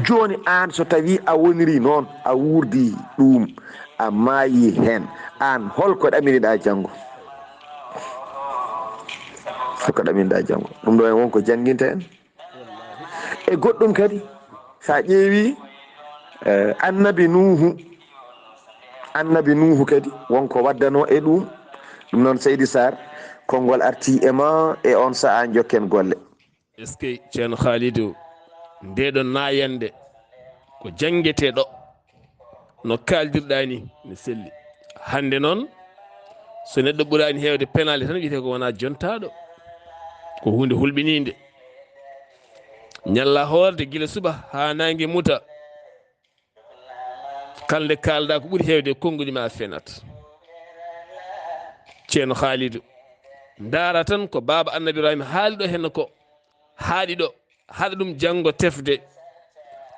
Jooni aan so tawii a woniri noon, a wuurdi ɗum, a maayi heen, aan holko ɗaminiɗaa janngo? Holko ɗaminiɗaa janngo? Ɗum ɗo en won ko jannginta en. E goɗɗum kadi, so a ƴeewi, eh, annabi Nuuhu, annabi Nuuhu kadi won ko waddano e ɗum. Ɗum noon, Seydi Sarr, konngol arti e ma e on sa'a, jokken golle. Eskey, Ceerno Khalidou, nde ɗo naayande ko janngetee ɗo. No kaaldirɗaa ni, ne selli. Hannde noon, so neɗɗo ɓuraani heewde penaale tan, wiyetee ko wonaa jontaaɗo. Ko huunde hulɓiniinde. Ñalla hoorde gila suba haa naange muta. Kala nde kaalɗaa ko ɓuri heewde e konnguɗi ma fenat. Ceerno Khalidou, ndaara tan ko baaba Annabi Ibrahima haali ɗo henna ko. Haaɗi ɗo, haɗa ɗum janngo tefde.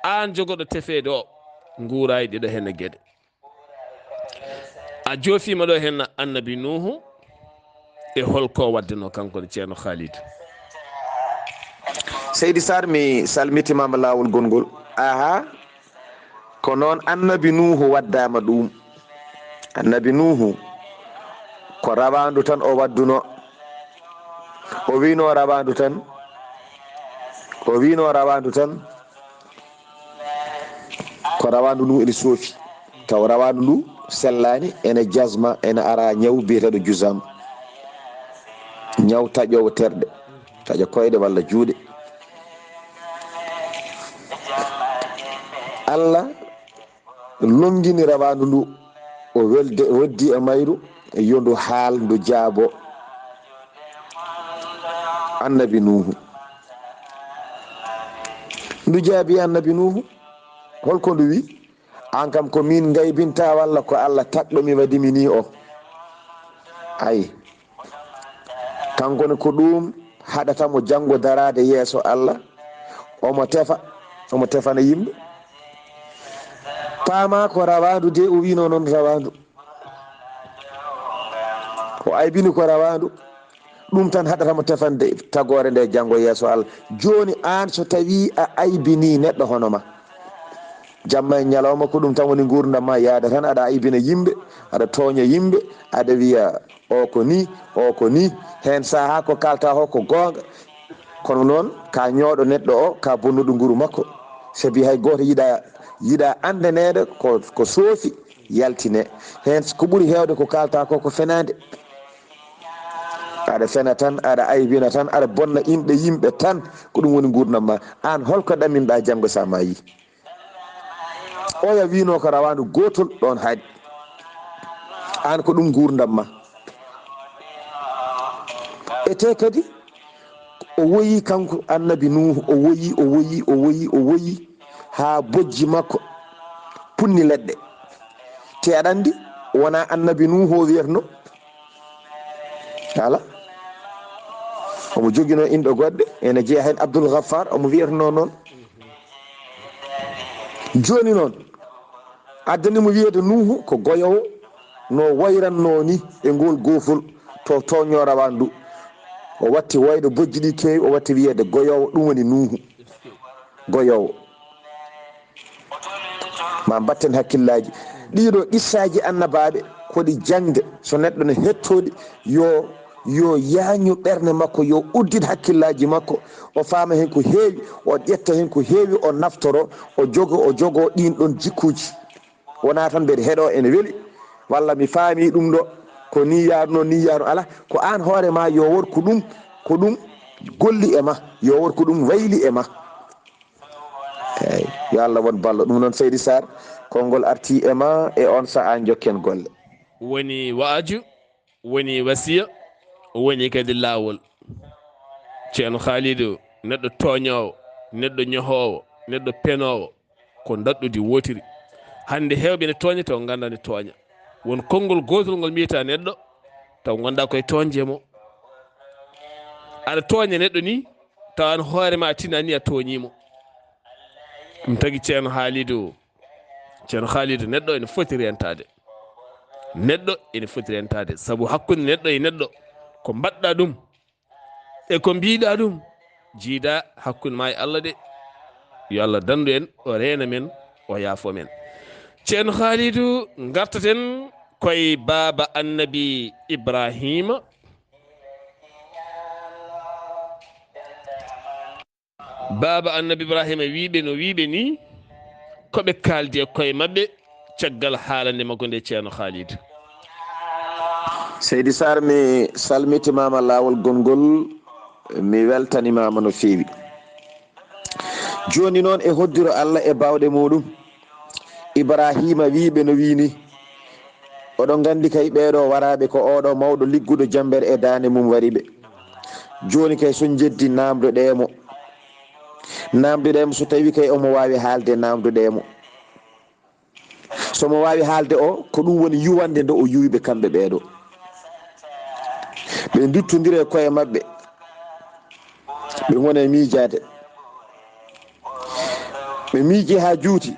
Aan jogoɗo tefeede o, nguuraay ɗiɗo heen e geɗe. A joofiima ɗo heen Annabi Nuuhu, e holko waddano kanko ne Ceerno Khalid? Seydi Sarr, mi salmitimaama laawol gongol. Aha, ko noon Annabi Nuuhu waddaama ɗum. Annabi Nuuhu, ko rawaandu tan o wadduno. O wiino rawaandu tan. O wiino rawaandu tan. Ko rawaandu ndu ene soofi. Taw rawaandu ndu sellaani, ene jasma, ene ara ñaw biyeteeɗo jusam. Ñaw taƴoowo terɗe, taƴa koyɗe walla juuɗe. Allah longini rawaandu ndu, o welde, weddi e mayru, yo ndu haal, ndu jaabo Annabi Nuuhu. Ndu jaabi Annabi Nuuhu, holko ndu wi? Aan kam ko min ngaybinta walla ko Allah tagɗo mi waɗi mi ni o? Ay. Kanko ne ko ɗum haɗata mo janngo daraade yeeso Allah, omo tefa, omo tefana yimɓe. Paama ko rawaandu de, o wiino noon rawaandu. O aybini ko rawaandu. Ɗum tan haɗata mo tefande tagoore nde janngo yeeso Allah. Jooni aan so tawii a aybini neɗɗo hono ma, Jamma e ñalawma ko ɗum tan woni nguurndam ma, yaada tan aɗa aybina yimɓe, aɗa tooña yimɓe, aɗa wiya o ko ni, o ko ni. Heen sahaa ko kaalta ko ko goonga. Kono noon ka ñooɗo neɗɗo o, ka bonnuɗo nguru makko. Sabi hay gooto yiɗa, yiɗa anndaneede ko, ko soofi yaltine. Heen ko ɓuri heewde ko kaalta ko ko fenaande. Aɗa fena tan, aɗa aybina tan, aɗa bonna inɗe yimɓe tan, ko ɗum woni nguurndam ma. Aan holko ɗaminɗa janngo sa maayi? Oya wiino ko rawaandu gootol ɗoon haaɗi. Aan ko ɗum nguurndam ma. E te kadi o woyi kanko annabi Nuuhu, o woyi, o woyi, o woyi, o woyi haa bojji makko punni leɗɗe. Te aɗa anndi wona annabi Nuuhu o wiyatno? Ala. Omo jogino inɗo goɗɗe, ene jeya heen Abdul Gaffar, omo wiyatno noon. Jooni noon, addani mo wiyeede Nuuhu ko goyowo, no wayranno ni e ngol goofol to tooño rawandu. O watti wayde bojji ɗi keewi, o watti wiyeede goyowo, ɗum woni Nuuhu. Goyowo. Ma mbatten hakkillaaji. Ɗiɗo qissaaji annabaaɓe ko ɗi jaŋde. So neɗɗo ne hettooɗi, yo, yo yaañu ɓernde makko, yo uddit hakkillaaji makko. O faama heen ko heewi, o ƴetta heen ko heewi, o naftoro, o jogo, o jogo ɗiin ɗoon jikkuuji. Wonaa tan mbeɗa heɗoo ene weli, walla mi faami ɗum ɗo, ko ni yaaruno, ni yaaruno. Ala, ko aan hoore ma yo wor ko ɗum, ko ɗum golli e ma, yo wor ko ɗum wayli e ma. Eey, yo Allah won ballo. Ɗum noon, Seydi Sarr, konngol artii e ma e oon sahaa, njokken golle. Woni wa'aju, woni wasiya, woni kadi laawol. Ceerno Khalidou, neɗɗo tooñoowo, neɗɗo ñohoowo, neɗɗo penoowo, ko ndaɗɗudi wootiri. Hannde heewɓe ne tooña taw nganndaa ne tooña. Won konngol gootol ngol mbiyata neɗɗo, taw nganndaa koye tooñde mo. Aɗa tooña neɗɗo ni, tawa an hoore ma a tinani a tooñii mo. Ɗum tagi Ceerno Khalidou. Ceerno Khalidou, neɗɗo ene foti rentaade. Neɗɗo ene foti rentaade. Sabu hakkunde neɗɗo e neɗɗo, ko mbaɗɗa ɗum e ko mbiɗa ɗum, jiida hakkunde ma e Allah de. Yo Allah dandu en, o reena men, o yaafo men. Ceerno Khalidou, ngartaten koye baaba Annabi Ibrahima. Baaba Annabi Ibrahima wiiɓe no wiiɓe ni, ko ɓe kaaldi e koye maɓɓe caggal haalande makko nde Ceerno Khalidou. Seydi Sarr, mi salmitimaama laawol gonngol, mi weltanimaama no feewi. Jooni noon e hoddiro Allah e baawɗe muuɗum, Ibrahima wiiɓe no wiini, oɗon nganndi kay ɓeeɗo waraaɓe ko oɗo mawɗo ligguɗo jammbere e daande mum wari ɓe. Jooni kay so njeddi naamndoɗee mo. Naamndoɗee mo so tawi kay omo waawi haalde naamndoɗee mo. So mo waawi haalde o, ko ɗum woni yuwande nde o yuwi ɓe kamɓe ɓeeɗo. Ɓe nduttondire koye maɓɓe. Ɓe ngona e miijaade. Ɓe miiji haa juuti.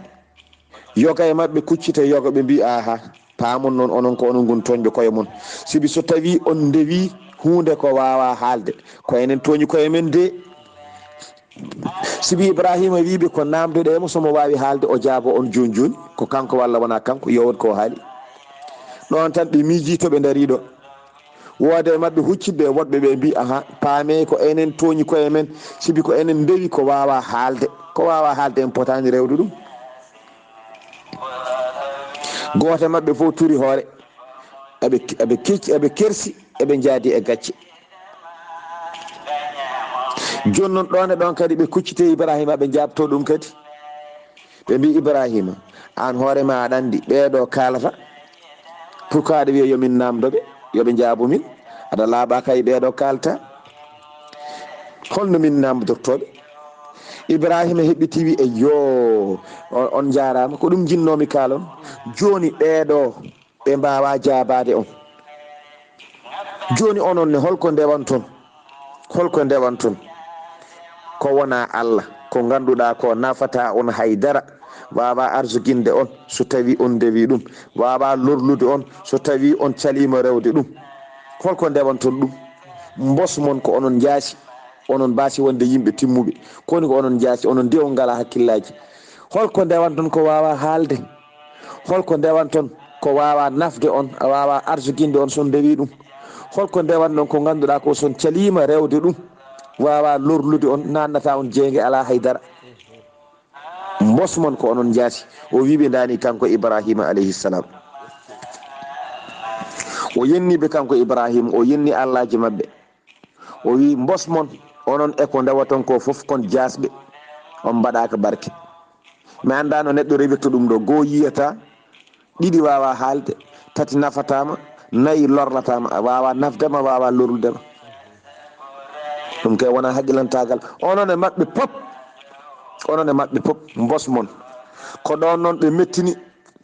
Yoga e maɓɓe kuccita yoga, ɓe mbi, "Aha, paamon noon, onon ko onon ngoni tooñɓe koye mon. Sibi so tawi on ndewi huunde ko waawa haalde, ko enen tooñi koye men de." Sibi Ibrahima wiiɓe ko naamndoɗee mo, so mo waawi haalde, o jaabo on jooni jooni, ko kanko walla wonaa kanko, yo won ko o haali. Ɗoon tan ɓe miijii to ɓe ndarii ɗo. Wooda e maɓɓe huccitɓe e woɗɓe ɓe mbi, "Aha, paamee ko enen tooñi koye men, sibi ko enen ndewi ko waawa haalde. Ko waawa haalde en potaani rewde ɗum." Gooto e maɓɓe fof turi hoore. Eɓe, eɓe kecci, eɓe kersi, eɓe njaadi e gacce. Jooni noon ɗoon e ɗoon kadi ɓe kuccitee Ibrahima, ɓe njaabtoo ɗum kadi. Ɓe mbi, "Ibrahima, aan hoore ma aɗa anndi ɓeeɗo kaalata. Pourquoi aɗa wiya yo min naamndo ɓe, yo ɓe njaabu min? Aɗa laaɓa kay ɓeeɗo kaalta. Holno min naamndortoo ɓe?" Ibrahima heɓɓiti wi, "Eyyo, on, on njaaraama, ko ɗum njinnoomi kaalon. Jooni ɓeeɗo ɓe mbaawaa jaabaade on. Jooni onon ne, holko ndewanton? Holko ndewanton? Ko wonaa Allah, ko ngannduɗaa ko nafataa on hay dara, waawaa arsukinde on so tawii on ndewii ɗum, waawaa lorlude on so tawii on caliima rewde ɗum. Holko ndewanton ɗum? Mbos mon ko onon njaasi, onon mbaasi wonde yimɓe timmuɓe. Koni ko onon njaasi, onon ndew ngalaa hakkillaaji. Holko ndewanton ko waawaa haalde? Holko ndewanton ko waawaa nafde on, waawaa arsukinde on son ndewii ɗum? Holko ndewanton ko ngannduɗaa ko son caliima rewde ɗum, waawaa lorlude on, naannataa on jeynge, alaa hay dara? Mbos mon ko onon njaasi. O wii ɓe ndaani kanko Ibraahiima alayhi salaam. O yenni ɓe kanko Ibraahiima, o yenni allaaji maɓɓe. O wii, mbos mon, onon e ko ndewaton ko fof kon jaasɓe, on mbaɗaaka barke. Mi anndaa no neɗɗo rewirta ɗum ɗo. Goo yiyata, ɗiɗi waawaa haalde, tati nafataama, nayi lorlataama, waawaa nafdema, waawaa lorludema. Ɗum kay wonaa haqqilantaagal. Onon e maɓɓe pop, onon e maɓɓe pop, mbos mon. Ko ɗoon noon ɓe mettini,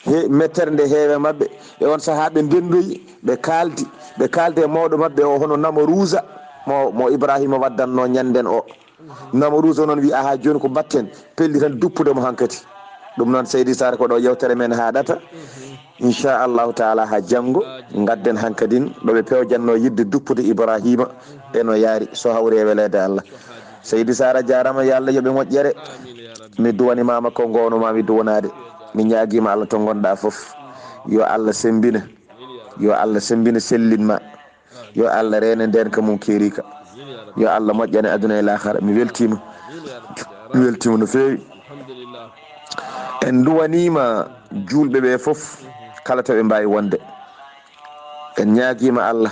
he mettere nde heewe maɓɓe. E on sahaa ɓe ndendoyi, ɓe kaaldi, ɓe kaaldi e mawɗo maɓɓe o, hono Namaruusa mo, mo Ibraahiima waddannoo ñannden o. Namaruusa noon wi, "Ahaa, jooni ko mbaɗten?" Pelli tan duppude mo hankadi. Ɗum noon, Seydi Saar, ko ɗo yewtere men haaɗata. Inchallahu taala, haa janngo, ngadden hankadin ɗo ɓe pewjannoo yiɗde duppude Ibraahiima e no yaari, so hawri e weleede Allah. Seydi Saar, a jaaraama, yo Allah yoɓe moƴƴere. Mi duwanimaama ko ngoownomaami duwanaade. Mi ñaagiima Allah to ngonɗaa fof. Yo Allah semmbina. Yo Allah semmbina, sellin ma. Yo Allah reene ndeenka mum keeriika. Yo Allah moƴƴane aduna e laakara. Mi weltiima. Mi weltiima no feewi. En nduwaniima juulɓe ɓe fof, kala to ɓe mbaawi wonde. En ñaagiima Allah,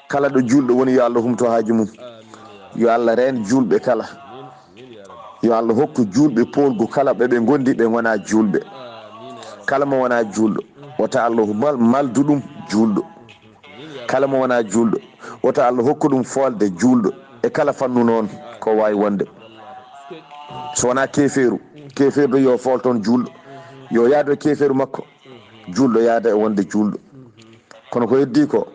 kala ɗo juulɗo woni, yo Allah humto haaju mum. Yo Allah reen juulɓe kala. Yo Allah hokku juulɓe poolgu kala ɓe ɓe ngondi ɓe ngonaa juulɓe. Kala mo wonaa juulɗo, wota Allah mal-, maldu ɗum juulɗo. Kala mo wonaa juulɗo, wota Allah hokku ɗum foolde juulɗo e kala fannu noon ko waawi wonde. So wonaa keefeeru, keefeerɗo yo fool toon juulɗo. Yo yaadu e keefeeru makko, juulɗo yaada e wonde juulɗo. Kono ko heddii ko,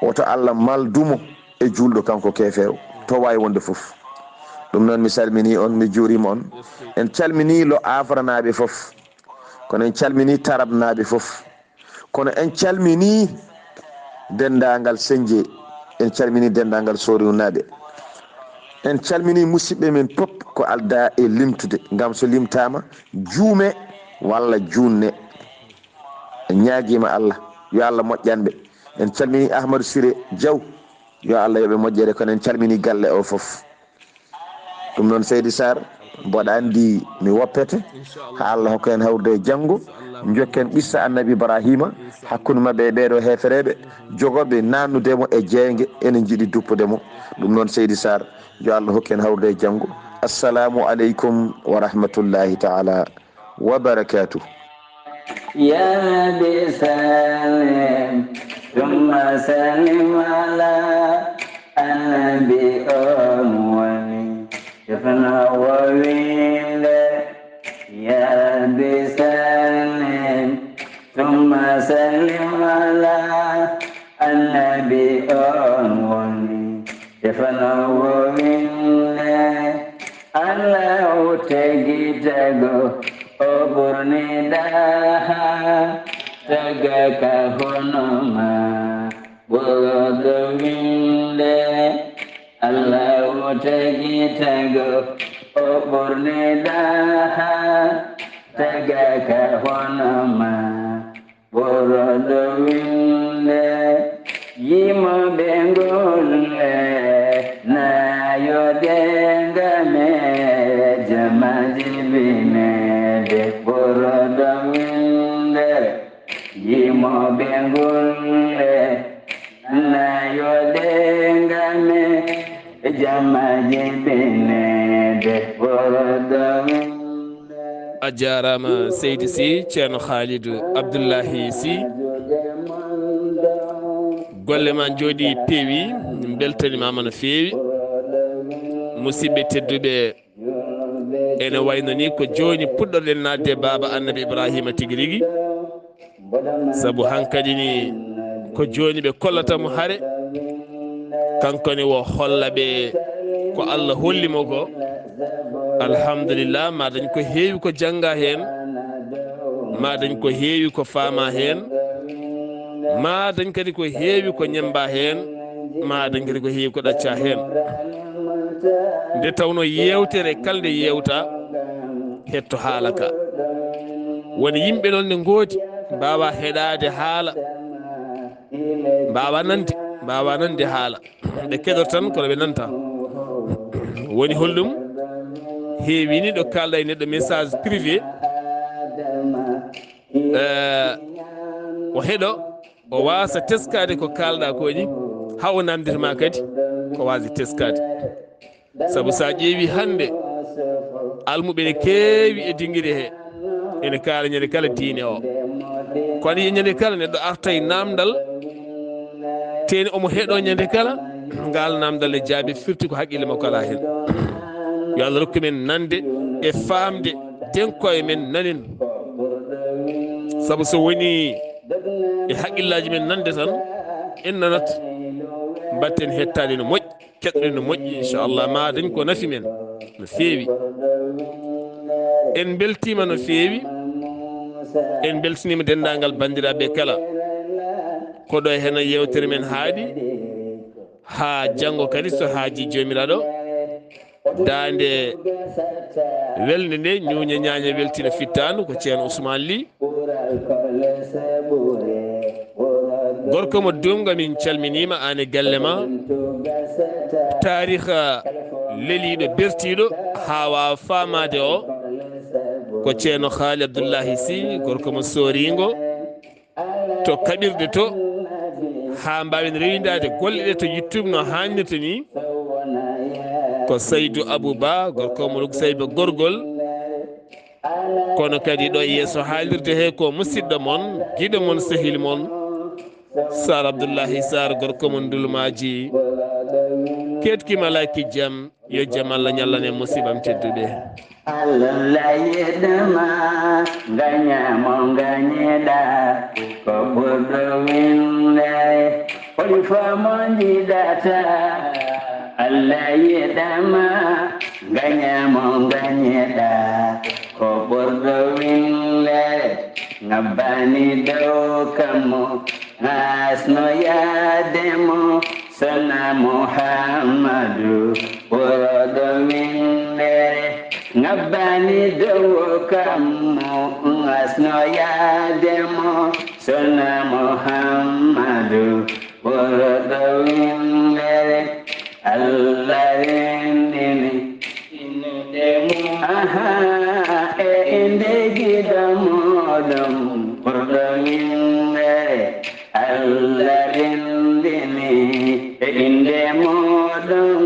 woto Allah maldumo e juulɗo kanko keefeero, to waawi wonde fof. Ɗum noon, mi salminii on, mi juuriima on. En calminii Lo Afranaaɓe fof. Kono en calminii Tarabnaaɓe fof. Kono en calminii denndaangal Senje. En calminii denndaangal Soriwnaaɓe. En calminii musidɓe men fof ko aldaa e limtude, ngam so limtaama, juume walla juunne. En ñaagiima Allah, yo Allah moƴƴan ɓe. En calminii Ahmadou Siré Diaw, yo Allah yoɓe moƴƴere, kono en calminii galle o fof. Ɗum noon, Seydi Saar, mboɗa anndi mi woppete, haa Allah hokka en hawrude e janngo, njokken qissa Annabi Ibraahiima, hakkunde maɓɓe e ɓeeɗo heefereeɓe, jogooɓe naannude mo e jeynge, ene njiɗi duppude mo. Ɗum noon, Seydi Saar, yo Allah hokku en hawrude e janngo. Assalaamu aleykum wa rahmatullaahi taala wa barakaatuh. يا رب سلم ثم سلم على النبي أول. Defna wowinde, ya Rabbi sallim, thumma sallim ala annabi on woni. Defna wowinde, Allahu tagi tago, o ɓurni daha, taga ka hono ma, ɓurɗo winde. Allahu tagi tago, o ɓurni daha, taga ka hono ma, ɓurɗo winde. Yimoɓe ngulle, nayo dengame, jamaji binede, ɓurɗo winde. Yimoɓe ngulle, nayo dengame, jamaji binede, ɓurɗo winde. A jaaraama, Seydi Sy, Ceerno Khalidou Abdoulahi Sy. Golle ma njooɗi, peewi, min mbeltanimaama no feewi. Musidɓe tedduɓe, ene wayno ni ko jooni puɗɗorɗen naatde Baaba Annabi Ibraahiima tigi rigi. Sabu hankadi ni ko jooni ɓe kollata mo hare. Kanko ne o holla ɓe ko Allah holli mo ko. Alhamdulillah, ma dañ ko heewi ko jannga heen, ma dañ ko heewi ko faama heen, ma dañ kadi ko heewi ko ñemmba heen, ma dañ kadi ko heewi ko ɗacca heen. Nde tawno yeewtere kala nde yeewta, hetto haala ka. Woni yimɓe noon ne ngoodi, mbaawa heɗaade haala, mbaawa nande, mbaawa nande haala. Ɓe keɗoto tan, kono ɓe nanta. Woni holɗum? Heewi ni ɗo kaalɗa e neɗɗo message privé, eh, o heɗo, o waasa teskaade ko kaalɗa ko ni, haa o namndita ma kadi ko waasde teskaade. Sabu so a ƴeewi hannde, almuɓe ne keewi e dinngiri he, ene kaala ñande kala diine o. Kono e ñande kala neɗɗo arta e namdal, teeni omo heɗo ñande kala, ngal namdal ne jaabi firti ko haqqille makko alaa heen. Yo Allah rokku men nande e faamde, den koye men nanen. Sabu so woni e haqqillaaji men nande tan, en nanat, mbatten hettaade no moƴƴi. Keɗoɗen no moƴƴi, inchallah, ma dañ ko nafi men no feewi. En mbeltiima no feewi. En mbeltiniima denndaangal banndiraaɓe kala. Ko ɗo e heen yewtere men haaɗi. Haa janngo kadi, so haajii Joomiraaɗo. Daande welnde nde, ñuuña ñaaña weltina fittaandu, ko Ceerno Ousmane Ly. Gorko mo Duumga, min calminiima, aan e galle ma. Taariika leliiɗo, bertiiɗo, haa waawa faamaade o, ko Ceerno Haali Abdullahi Sy, gorko mo Sooringo. To kaɓirɗe to, haa mbaawen rewindaade golle ɗe to YouTube no haanirta ni. Ko Saydu Abou Ba, gorko mo Luk Sayba Gorgol. Kono kadi ɗo e yeeso haalirde he ko musidɗo mon, giɗo mon, sehil mon, Sar Abdullahi Sar, gorko mo Ndulmaaji. Keɗki malaaki jam, yo jam Allah ñallan en musiɓam tedduɓe. Allah yeɗama, ngañamo ngañeɗa, ko ɓurɗo winde, holi fo mo jiɗata. Allah yeɗama, ngañamo ngañeɗa, ko ɓurɗo winde, ngabbani dow kammo, ngasno yaade mo, Sona Muhammadu, ɓurɗo windere, ngabbani dow kammu, ngasno yaade mo. Sona Muhammadu, ɓurɗo windere, Allah renndini. Aha, e innde giɗo muɗum, ɓurɗo windere, Allah renndini. E innde muɗum,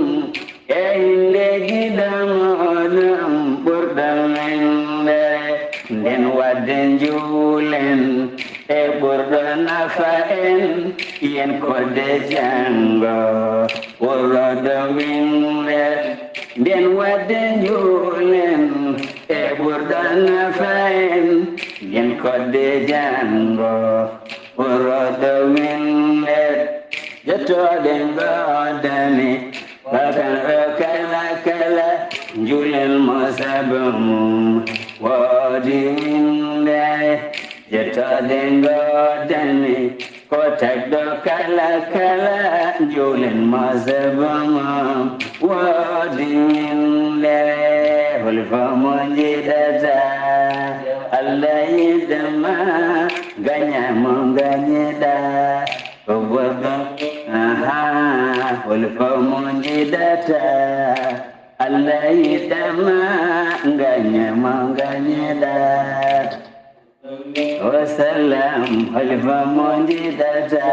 e innde giɗo muɗum, ɓurɗo windere. Nden wadde njuulen e ɓurɗo nafa en, yen kodde janngo, ɓurɗo windere. Nden wadde njuulen e ɓurɗo nafa en, yen kodde janngo, ɓurɗo windere. Jottooɗe ngoodani, bakan o kala kala, njuulen mo sabu mum woodi windere. Jottooɗe ngoodani, ko tagɗo kala kala, njuulen mo sabu mum woodi windere. Holi fo mo njiɗata, Allah yiɗama, ngañamo ngañeɗa. O gorko, aha, holi fo mo njiɗata, Allah yiɗama, ngañamo ngañeɗa. O salam, holi fo mo njiɗata.